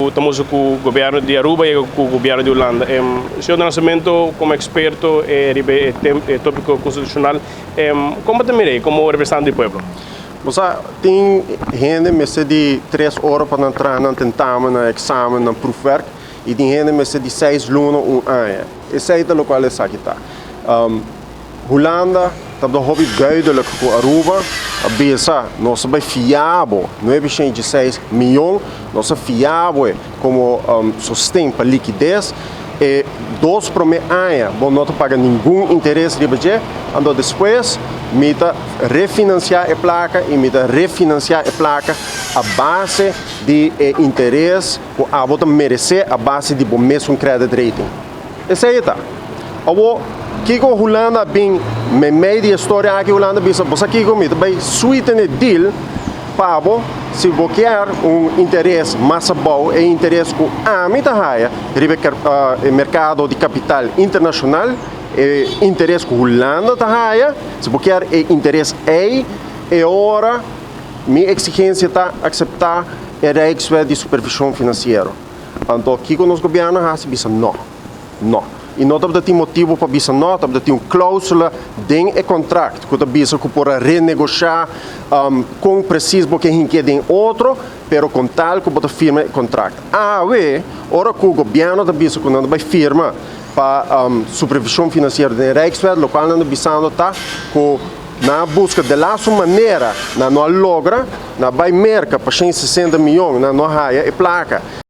ku ta mustra ku gobièrnu di Aruba yega ku gobièrnu di Hulanda. Señor do Nascimento, komo eksperto riba e tópiko konstitushonal, kon bo ta mira ei komo representante di pueblo? Bo sa, tin hende mester di tres ora pa nan traha nan tentamen, nan eksamen, nan proefwerk, i tin hende mester di seis luna, un aña. Esei ta lokual esaki ta. Hulanda tabata hopi duidelijk ku Aruba a bisa nos a bai fia bo 906 miyon, nos a fia bo komo sosten pa likides. E dos promé aña bo no ta paga ningun interes riba dje, anto despues mi ta refinansiá e plaka i mi ta refinansiá e plaka a base di e interes ku abo ta meresé a base di bo mesun credit rating. Esei ta. Awor, kiko Hulanda a bin meimei di e storia aki? Hulanda a bisa, Bo sa kiko? Mi ta bai sweeten e deal pa bo si bo kier un interes mas abou, e interes ku ami ta haya riba e merkado di kapital internashonal, e interes ku Hulanda ta haya, si bo kier e interes ei, e ora mi eksigensia ta akseptá e Rijkswet di Supervishon Finansiero. Anto kiko nos gobièrnu a hasi? Bisa nò. Nò. I no tabata tin motibu pa bisa nò, tabata tin un klausula den e kontrakt ku ta bisa ku por a renegoshá kon presis bo ke hink'é den otro, pero kon tal ku bo ta firma e kontrakt. Awe, ora ku gobièrnu ta bisa ku nan ta bai firma pa supervishon finansiero den Rijkswet, lokual nan ta bisando ta ku nan a buska de laatste manera, nan no a logra, nan a bai Merka pa 160 mion, nan no a haya e plaka.